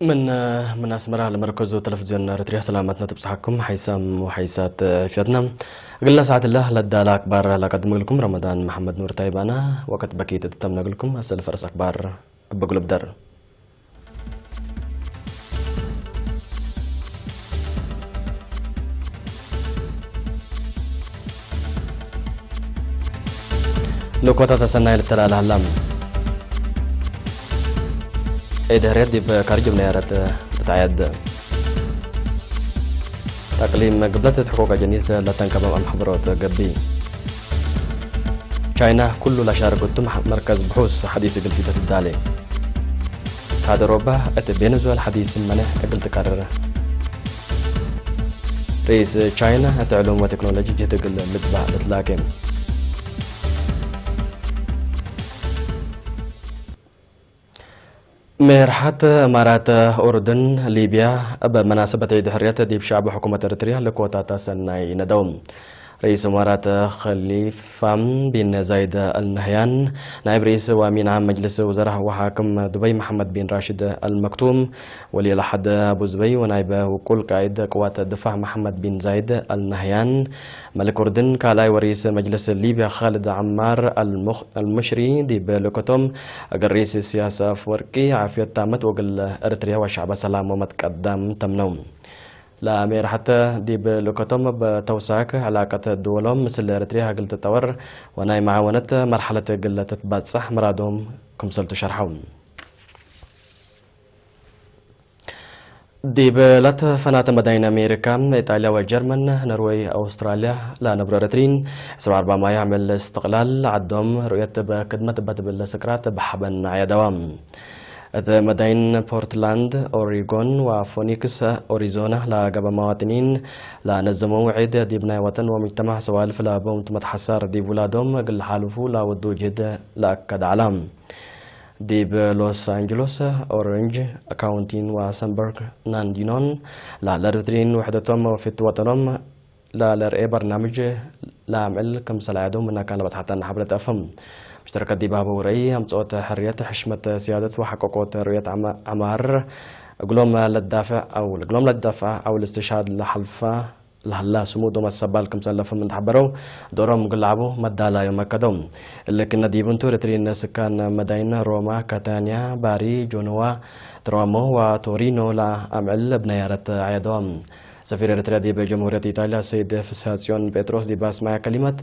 من من أسمرة لمركز تلفزيون إريتريا، سلامتنا تبصحكم حيسام وحيسات عفيتنا. قلنا ساعة الله لدى الأكبر لقدم لكم رمضان محمد نور تايبانا. وقت بكيت تتمنى لكم أسأل فرس أكبر بقلب در. لوكوتا تسنى للتلال هلام. إيه دهريت دي بكارج بنيارة بتعيد. تقليم قبلة حقوق جنيت لا تنكب أم حبروت قبي. ቻይና ኩሉ ላሻረገቱ መርከዝ ብሑስ ሓዲስ እግል ፊደት ዳሌ። ካደሮባ እቲ ቤነዙዌላ ሓዲስ መነ እግል ትቀርር። ርኢስ ቻይና እቲ ዕሉም ወቴክኖሎጂ ጅህት እግል ልግባ ልትላገ። ሜርሓት እማራት ኡርድን ሊብያ ኣብ መናሰበት ዒድ ሕርየት ዲብ ሻዕቢ ሕኩመት ኤርትርያ ልኮታታ ሰናይ ነደው። ርኢስ እማራት ኸሊፋ ቢን ዛይድ ኣልናህያን፣ ናይብ ርኢስ ዋሚን ዓም መጅልስ ውዘራ ወሓክም ዱበይ መሓመድ ቢን ራሽድ ኣልመክቱም፣ ወሊ ኣልዓህድ ኣቡ ዙበይ ወናይብ ውቁል ቃይድ ቅዋት ድፋዕ መሓመድ ቢን ዛይድ ኣልናህያን፣ መሊክ ኡርድን ካልኣይ ወሪስ መጅልስ ሊብያ ኻልድ ዓማር ኣልሙኽ-፣ ኣልሙሽሪ ዲብ ልእከቶም፣ እግል ርኢስ ኢሳያስ ኣፍወርቂ ዓፍየት ታመት ወግል ኤርትርያ ወሻዕባ ሰላም ወመትቀዳም ተምነው። ለሜርሓተ ዲብ ልእከቶም፣ በተውሳክ ዕላቀት ድወሎም ምስል ኤርትርያ እግል ትጠወር ወናይ መዓወነት መርሓለት እግል ትትባጽሕ ምራዶም ክምሰልቱ ሸርሐው። ዲብ ላተፈናተ መዳይን ኣሜሪካ፣ ኢጣልያ ወጀርመን፣ ኖርወይ፣ ኣውስትራልያ ላነብሮ ኤርትሪን፣ ዕስራ ኣርባ ማይ ዓመል እስትቕላል ዓዶም ርእየት በክድመት በትብል ስቅራት ብሓበን ኣየደዋ። እት መዳይን ፖርትላንድ ኦሪጎን ወፎኒክስ ኦሪዞና ላገበ መዋጥኒን ላነዘመው ዒድ ዲብ ናይ ወጠን ወሙጅተማዕ ሰዋልፍ ላቦምት መትሓሳር ዲብ ውላዶም እግል ሓልፉ ላወዱ ጅህድ ለኣከድ ዓላ። ዲብ ሎስ ኣንጀሎስ፣ ኦረንጅ ካውንቲን ወሰን በርናርዲኖን ላለርትሪን ውሕደቶም ወፊት ወጠኖም ላለርኤ በርናምጅ ለኣምዕል ክምሰል ኣያዶም እናካን ለበጽሓተን ሓብረት ኣፈም። ሙሽተረከት ዲብ ሃበው ረእይ ኣምጽኦት ሕርየት፣ ሕሽመት ስያደት ወሓቆቆት ርእየት ዓማ-፣ ዓማር እግሎም ለዳፍዕ ኣው፣ እግሎም ለዳፍዕ ኣው ልስትሻድ ለሓልፋ ለህላ ስሙዶ መሰባል ክምሰለፍም እንተሓበረው፣ ዶሮም ግላዕቡ መዳላዮም ኣከደው። እልክነ ዲብንቱ ኤርትሪን ስካን መዳይን ሮማ፣ ካታንያ፣ ባሪ፣ ጆኖዋ፣ ትሮሞ ወቶሪኖ ለኣምዕል ብነያረት ኣየደዋ። ሰፊር ኤርትርያ ዲብ ጀምሁርየት ኢጣልያ ሰይድ ፍስሃጽዮን ጴጥሮስ ዲብ ኣስማያ ከሊመት፣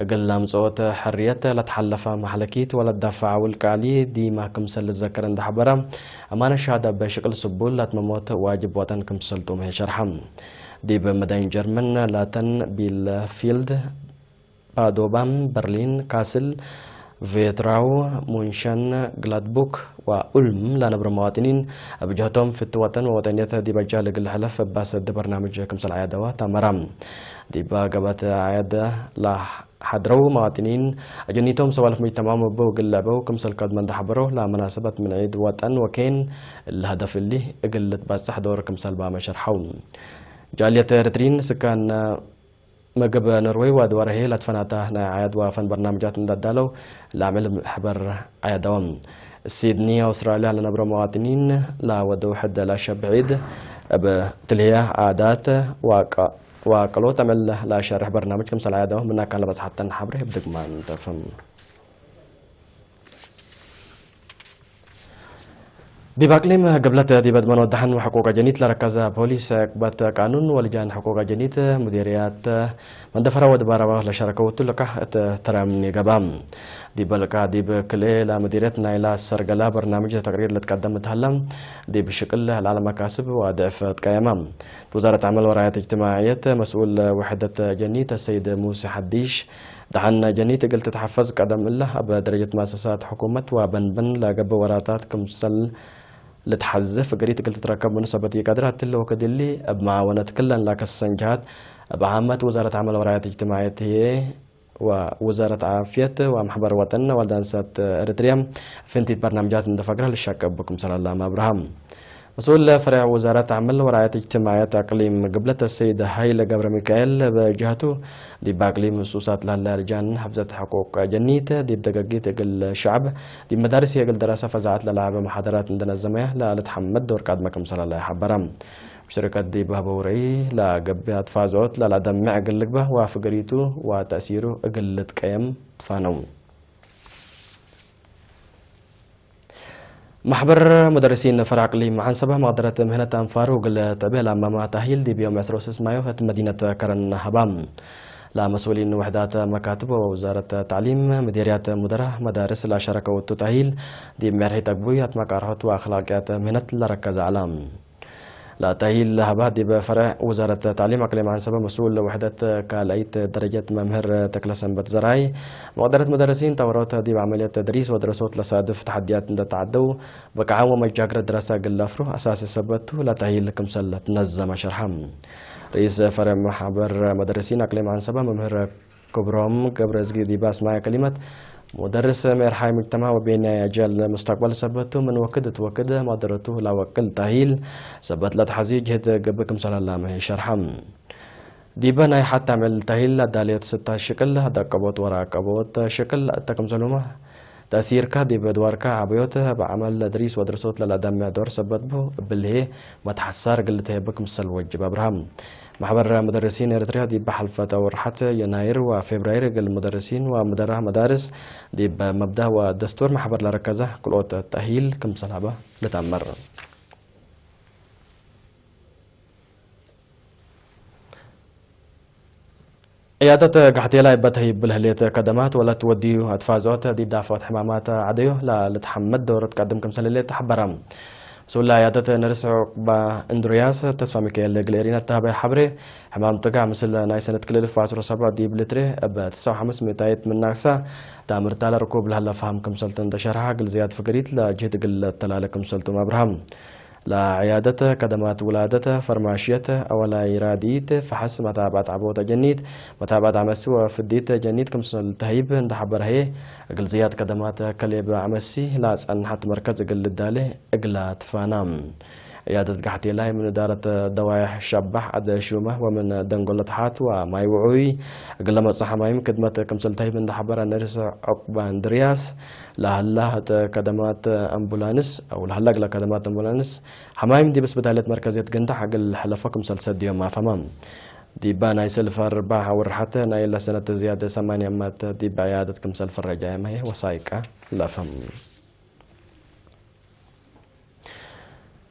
እግል ኣምጽኦት ሕርየት ለትሓለፋ ማሕለኪት ወለዳፋዓ ውልቃሊ ዲማ ክምሰል ልዘከር እንተሓበረ፣ ኣማነ ሻሃዳ በሽቅል ስቡል ላትመሞት ዋጅብ ወጠን ክምሰልጡ መሄ ሸርሓ። ዲብ መዳይን ጀርመን ላተን ቢለፊልድ፣ ፓዶባን፣ በርሊን፣ ካስል፣ ቬትራው፣ ሙንሸን ግላድቡክ ወኡልም ለነብሩ መዋጥኒን፣ እብ ጀህቶም ፍቲ ወጠን ወወጠንየት ዲብ ኣጃል እግል ሕለፍ እባስ እዲ በርናምጅ ክምሰል ዓያደዋ ታመራ። ዲብ ገበት ዓያደ ለሓድረው መዋጥኒን፣ ኣጀኒቶም ሰዋልፍ ሙጅተማም እበው እግል ልዕበው ክምሰል ከድመ እንዳሓበረው፣ ለመናሰበት ምን ዒድ ወጠን ወኬን፣ እሊ ሀደፍ እሊ እግል ልትባጽሕ ዶር ክምሰል ባመ ሸርሓው። ጃልየት ኤርትሪን ስካን ምግብ ኖርወይ ወድዋረሄ ለትፈናታ ናይ ዓያድ ወፈን በርናምጃት እንዳዳለው ለዓምል ሕበር ዓያዳዎም። ሲድኒ ኣውስትራልያ ለነብሮ መዋጥኒን ለወደው ሕደ ለሸብሕ ዒድ እብ ትልህያ ዓዳት ወቀ-፣ ወቀሎ ተምዕል ለሸርሕ በርናምጅ ክምሰል ዓያዳዎም ምናካን ለበጽሓተን ሓብሬ ብድግማን ተፍም። ዲብ ኣቅሊም ግብለት ዲብ ኣድመን ወዳሕን ወሕቁቅ ኣጀኒት ለረከዘ ፖሊስ ዕቅበት ቃኑን ወልጃን ሕቁቅ ኣጀኒት ሙዲርያት መንደፈራ ወድባራባ ለሸረከውቱ ልቃሕ እት ተራምኒ ገባ። ዲብ በልቃ ዲብ ክልኤ ለሙዲርየት ናይላ ሰርገላ በርናምጅ ተቅሪር ልትቀደም እትሃላ ዲብ ሽቅል ለዓለ መካስብ ወድዕፍ ትቀየማ። ውዛረት ዓመል ወራየት እጅትማዕየት መስኡል ውሕደት ጀኒት ሰይድ ሙሴ ሓዲሽ ደሓን ጀኒት እግል ትትሓፈዝ ቀደም እላ ኣብ ደረጀት መኣሰሳት ሕኩመት ወበንበን ለገብእ ወራታት ክምሰል ልትሓዝፍ እግሪት እግል ትትረከብ ምኑ ሰበት ኢቀድር ኣትለ ወክድሊ እብ መዓወነት ክለን ላከሰሰን ጀሃት እብ ዓመት ውዛረት ዓመል ወራየት እጅትማዕየት ህዬ ወውዛረት ዓፍየት ወማሕበር ወጠን ዋልዳንሳት ኤርትርያ ፍንቲት በርናምጃት እንደፈግራ ልሻቀብ ክምሰል ኣላም ኣብርሃም። مسؤول فرع وزارة عمل ورعاية اجتماعية أقليم قبلة السيد هايل قبر ميكائيل بجهته ዲብ ኣቅሊም ንሱሳት ላለ ርጃን ሕፍዘት ሕቁቅ ጀኒት ዲብ ደገጊት እግል ሸዕብ ዲብ መዳርስ የግል ደረሰ ፈዛዓት ለላዕበ መሓደራት እንደነዘመያ ለልትሓመድ ወርቅ ኣድመ ክምሰላላ ይሓበራ። ሽርቀት ዲብ ህበውረይ ለገብያ ትፋዝዖት ለላደምዕ እግል ልግባ ወፍገሪቱ ወተእሲሩ እግል ልትቀየም ትፋነው። ማሕበር ሙደርሲን ፈራቅሊ መዓንሰባ መቕደረት ምህነት ኣንፋሩ ግለ ተዕቤ ላማማ ታሂል ዲብ ዮም ዕስራ ወስስ ማዮ ህት መዲነት ከረን ሃባ። ለመስኡሊን ውሕዳት መካትብ ወውዛረት ታዕሊም፣ ምዴርያት ሙደራ መዳርስ ላሸረከ ውቱ ታሂል ዲብ ምሕርሒ ተግቡይ ኣትማቃርሖት ወኣኽላቅያት ምህነት ለረከዘ ኣላ። ለታሂል ለሀባ ዲብ ፈረዕ ውዛረት ታዕሊም ኣቅሊም ዓንሰበ መስኡል ውሕደት ካልኣይት ደረጀት መምህር ተክለሰንበት ዘርኣይ፣ መቕደረት መደረሲን ተወሮት ዲብ ዓመልየት ተድሪስ ወድረሶት ለሳድፍ ተሓድያት እንደተዓደው፣ ብቅዓም ወመጃግረት ድረሳ ግላፍሩ ኣሳሲ ሰበቱ ለታሂል ክምሰል ትነዘመ ሸርሓ። ርኢስ ፈረዕ ማሕበር መደረሲን ኣቅሊም ዓንሰበ መምህር ክብሮም ገብረዝጊ ዲብ ኣስማያ ከሊመት፣ ሙደርስ ሜርሓይ ሙጅተማዕ ወቤንያይ ኣጃል ሙስተቅበል ሰበቱ ምን ወክድ እት ወክድ ማደረቱ ላወቅል ታሂል ሰበት ለትሓዚ ጅህድ ገብእ ክምሰል ኣላመ ሸርሓ። ዲበ ናይ ሓታ ዕምል ታሂል ኣዳልዮት ስታ ሽቅል ደቀቦት ወራ ቀቦት ሽቅል እተ ክምሰሉማ ተእሲርካ ዲብ ድዋርካ ዓብዮት ብዓመል ድሪስ ወድርሶት ለላዳምዕ ዶር ሰበት ቡ እብልሄ መትሓሳር ግልተ የብ ክምሰል ወጅብ ኣብርሃም። ማሕበር ሙደርሲን ኤርትርያ ዲብ ሓልፈተ ወርሓት የናይር ወፌብራይር እግል ሙደርሲን ወምደራ መዳርስ ዲብ መብዳ ወደስቱር ማሕበር ለረከዘ ክልኦት ተሂል ክምሰል ሃበ ልተመር። ዕያደት ጋሕቴላይ በተሂ ብልህሌት ከደማት ወለት ወዲዩ ኣትፋዞት ዲዳፎት ሕማማት ዓደዮ ለልትሓመድ ዶር ትቀድም ክምሰል ህሌት ተሓበራ። ስውላ ዕያደት ነርስ ዑቅባ እንድርያስ ተስፋ ሚካኤል እግል ኤሪና ተሃበ ሓብሬ፣ ሕማም ጥጋዕ ምስል ናይ ሰነት ክልል ፋስሮ ሰባ ዲብ ልትሬ እብ ትስዓ ሓሙስ ሚእታይት ምናክሳ ታምርታ ለርኩብ ለህለ ፋህም ክምሰልተን ተሸርሓ ግልዝያት ፍግሪት ለጅህድ ግለት ተላለ ክምሰልቱም ኣብርሃም። ለዕያደት ከደማት ውላደት ፈርማሽየት ኣወላይ ራዲት ፈሓስ መታብዓት ዓቦት ኣጀኒት መታብዓት ዓመሲ ወፍዲት ጀኒት ክምሰል ተሂብ እንደሓበርሀየ እግል ዝያድ ከደማት ከሌብ ዓመሲ ላጸንሓት መርከዝ እግል ልዳሌ እግላ ትፋና። ዕያደት ጋሕቴላይ ምን እዳረት ደዋይሕ ሸባሕ ዓደ ሹመ ወምን ደንጎሎ ተሓት ወማይ ውዑይ እግለ መጽሓ ማይም ክድመት ክምሰል ተሂብ እንደሓበረ ንርስ ዑቅባ እንድርያስ ለሀላ እተ ከደማት ኣምቡላንስ፣ ኣው ለሀላ እግለ ከደማት ኣምቡላንስ፣ ሐማይም ዲብ ስብታልየት መርከዝየት ገንዳሕ እግል ሐለፎ ክምሰል ሰድዮም ኣፈማ። ዲባ ናይ ሰልፍ ኣርባዕ ወርሓት ናይ ለሰነት ዝያደ ሰማንያ ማት ዲብ ዕያደት ክምሰል ፈረጃ የመየ ወሳይቃ ለፈም።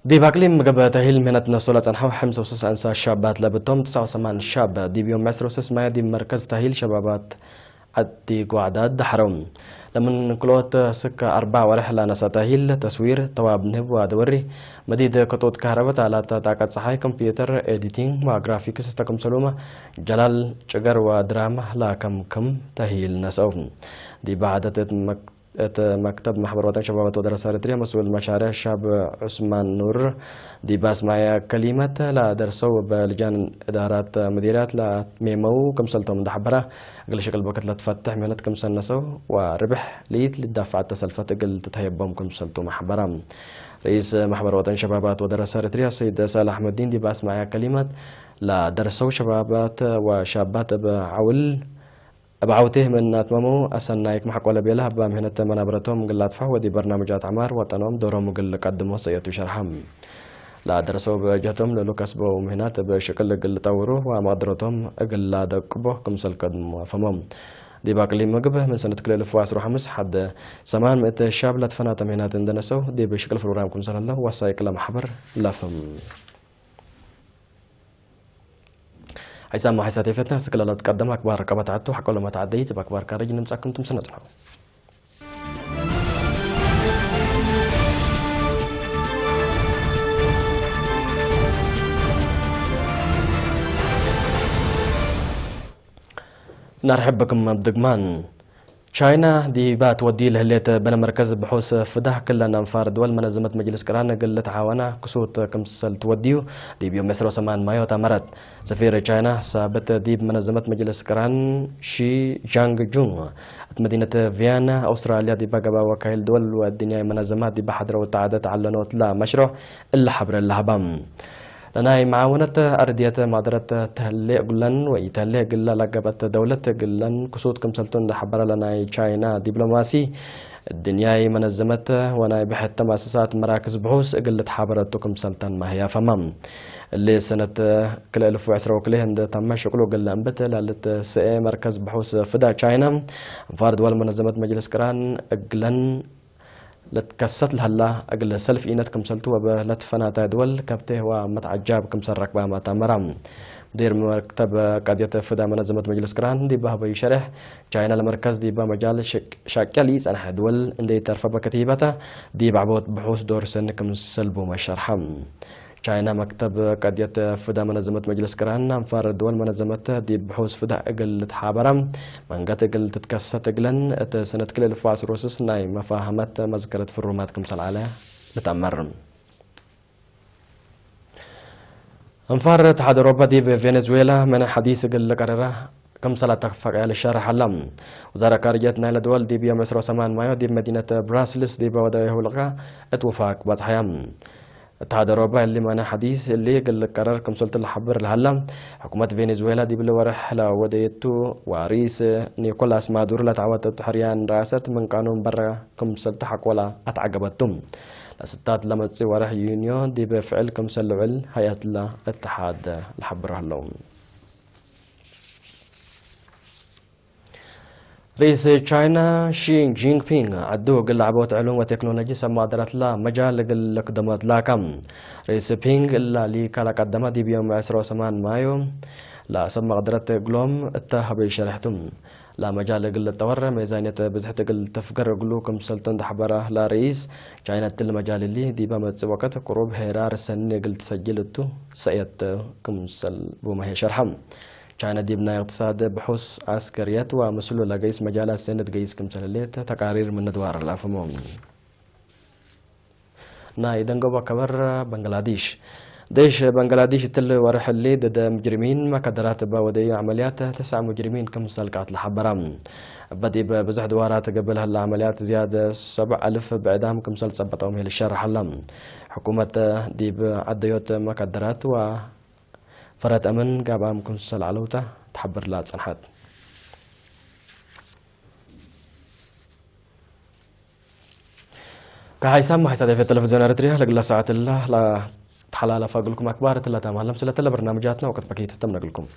ዲብ ኣቅሊም ገበ ተሂል ምህነት ነሶ ለጸንሐው ሐምሳ ወስስ ኣንሳ ሻባት ለብቶም ትስዓ ወሰማን ሻብ ዲብ ዮም ዕስራ ወስስ ማየ ዲብ መርከዝ ተሂል ሸባባት ዓዲ ጓዕዳድ ዳሕረው። ለምን ክልኦት ስከ ኣርባዕ ወርሕ ላነሳ ተሂል ተስዊር፣ ተዋብ ንህብ ወደወሪ፣ መዲድ ክጡት ካህረበት፣ ኣላት ጣቀ ጸሓይ፣ ኮምፒውተር ኤዲቲንግ ወግራፊክስ ዝተክምሰሉማ ጀላል ጭገር ወድራማ ላከምክም ተሂል ነሰው። ዲብ ዓደት እት መክ-፣ እት መክተብ ማሕበር ወጠን ሸባባት ወደረሳ ኤርትርያ መስኡል መሻርዕ ሻብ ዑስማን ኑር ዲብ ኣስማያ ከሊመት ለደርሰው በልጃን እዳራት ሙዲርያት ለሜመው ክምሰልቶም እንደሓበራ እግል ሽቅል በከት ለትፈትሕ ምህነት ክምሰነሰው ወርብሕ ልኢት ልዳፋዕ ተሰልፈት እግል ትተየቦም ክምሰልቱ ማሕበራ። ርኢስ ማሕበር ወጠን ሸባባት ወደረሳ ኤርትርያ ሰይድ ሳላሕ መዲን ዲብ ኣስማያ ከሊመት ለደርሰው ሸባባት ወሻባት እብ ዓውል እብ ዓውቴ ምህናት መሙ ኣሰናይክ ማሕቆለ ቤላ እባ ምህነት መናብረቶም ግል ኣጥፋሕ ወዲ በርናምጃት ዓማር ወጠኖም ዶሮም ግል ቀድሞ ሰየቱ ሸርሓም። ለደርሰው በጀቶም ለሉ ከስበው ምህናት እብ ሽቅል ግል ጠውሩ ወማድረቶም እግል ላደቅቦ ክምሰል ቀድሞ ኣፈሞም። ዲብ ኣቅሊም ምግብ ምን ሰነት ክልል ፍዋስሩ ሓሙስ ሓደ ሰማን ምእተ ሻብ ለትፈናተ ምህናት እንደነሰው ዲብ ሽቅል ፕሮግራም ክምሰል ኣለ ወሳይቅ ለማሕበር ለፍም። ሓይሳም ሓይሳት የፈትና ስክለላት ቀደም ኣክባር ቀበት ዓቱ ሓቆሎ መታዓደይት በኣክባር ካረጅ ንምጻኩም ትምስነጽ ነው። ናርሕበክም ኣብ ድግማን ቻይና ዲባ ትወዲ ለህሌት በነ መርከዝ ብሑስ ፍዳህ ክለን ኣንፋር ድወል መነዘመት መጅልስ ቅራን ግልት ሓዋና ክሱት ክምሰል ትወድዩ ዲብ ዮም ዕስራ ሰማን ማዮ ታመረት። ሰፊር ቻይና ሳበት ዲብ መነዘመት መጅልስ ቅራን ሺ ጃንግ ጁን እት መዲነት ቪያና ኣውስትራልያ ዲባ ገባ ወካይል ድወል ወድንያይ መነዘማት ዲባ ሓድረ ወተዓደት ዓለኖት ላ መሽሮዕ እላ ሓብረ ላሃባ። ለናይ መዓወነት ኣርድየት ማድረት ተህሌ ጉለን ወይ ተህሌ ግላ ላገበት ደውለት ግለን ክሱት ክምሰልቱ እንዳሓበረ ለናይ ቻይና ዲፕሎማሲ ድንያይ መነዘመት ወናይ ብሕተ ማሰሳት መራክዝ ብሑስ እግል ተሓበረቱ ክምሰልተን ማህያ ፈማ። እሊ ሰነት ክልተ እልፍ ዕስራ ወክልኤ እንደ ታማ ሽቅሉ ግለ እንብት ላልት ሰኤ መርከዝ ብሑስ ፍዳ ቻይና እንፋር ድወል መነዘመት መጅልስ ቅራን እግለን ለትከሰት ለህላ እግለ ሰልፍ ኢነት ክምሰልቱ ወበ ለትፈናታይ ድወል ከብቴ ህዋ መትዓጃብ ክምሰል ረክባ ማታመራ። ሙዲር መክተብ ቀድየት ፍዳ መነዘመት መጅልስ ቅራን ዲባ ህበዩ ሸርሕ ቻይና ለመርከዝ ዲባ መጃል ሸቅ-፣ ሻቅል ይጸንሐ ድወል እንደ ይተርፈ በከቲበታ ዲብ ዓቦት ብሑስ ዶር ሰኒ ክምሰል ቡመ ሸርሓ። ቻይና መክተብ ቀድየት ፍዳ መነዘመት መጅልስ ቅራን ኣንፋር ድወል መነዘመት ዲብ ብሑስ ፍዳ እግል ልትሓበራ መንገት እግል ትትከሰት እግለን እት ሰነት ክልል ፋስ ሮስስ ናይ መፋህመት መዝከረት ፍሩማት ክምሰል ዓለ ልተመር። ኣንፋር ተሓደሮባ ዲብ ቬኔዙዌላ መነ ሓዲስ እግል ልቀረራ ክምሰል ኣተፋቅያ ልሸርሕ ኣላ። ወዛራ ካርጀት ናይ ለድወል ዲብ ዮም ዕስራ ሰማን ማዮ ዲብ መዲነት ብራስልስ ዲብ ወደ የሁልቃ እት ውፋቅ ባጽሓያ። እተሃደሮባ እሊ መነ ሓዲስ እሊ እግል ልቀረር ክምሰልቱ ልሓብር ልሃላ። ሕኩመት ቬኔዙዌላ ዲብ ልወርሕ ለወደየቱ ዋሪስ ኒኮላስ ማዱሮ ለተዓወተቱ ሕርያን ራሰት ምን ቃኑን በራ ክምሰልቱ ሓቆላ ኣትዓገበቱ። ለስታት ለመጽእ ወርሕ ዩንዮ ዲብ ፍዕል ክምሰል ልውዕል ሃይኣት ላ እተሓድ ልሓብር ኣለዉ። ርኢስ ቻይና ሺ ጂንፒንግ ዓዱ እግል ዓቦት ዕሉም ወቴክኖሎጂ ሰብ ማእደራትላ መጃል እግል ልክደሞትላ ካም። ርኢስ ፒንግ እላ ሊካ ላቀደማ ዲብ ዮም ዕስራ ወሰማን ማዮ ላ ሰብ መቅደረት እግሎም እታ ሀበይ ሸርሕቱ። ላ መጃል እግል ልጠወር ሜዛንየት ብዝሕት እግል ተፍገር እግሉ ክምሰልተን ዳሕበራ ላ ርኢስ ቻይና እትል መጃል እሊ ዲባ መጽእ ወቀት ቁሩብ ሄራር ሰኒ እግል ትሰጅል እቱ ሰእየት ክምሰል ቡመሄ ሸርሐ። ቻይና ዲብ ናይ እቅትሳድ ብሑስ ዓስከርየት ወምስሉ ለገይስ መጃላት ሰንድ ገይስ ክምሰል ህሌት ተቃሪር ምን ድዋር ላፍሞ። ናይ ደንገቦ ከበር በንግላዲሽ። ደሽ በንግላዲሽ እትል ወርሕ እሊ ድደ ምጅርሚን መከደራት እባ ወደዩ ዓመልያት ተስዓ ምጅርሚን ክምሰል ቃት ለሓበራ። እበ ዲብ ብዙሕ ድዋራት ገብእ ለህላ ዓመልያት ዝያደ ሰብዕ ኣልፍ ብዕዳም ክምሰል ጸበጠው ሜል ሸርሕ ኣላ። ሕኩመት ዲብ ዓደዮት መከደራት ወ ፈረት ኣመን ጋብኣም ክምሰል ዓለውታ ትሓብር ላ ጸንሓት። ከሓይሳም ሓይሳት ኤፌ ቴሌቪዝዮን ኤርትርያ ለግላ ሰዓት ላ ተሓላለፋ ግልኩም ኣክባር ትላታ ማለም ስለተለ በርናምጃትና ወቅት በኪት ተምነግልኩም።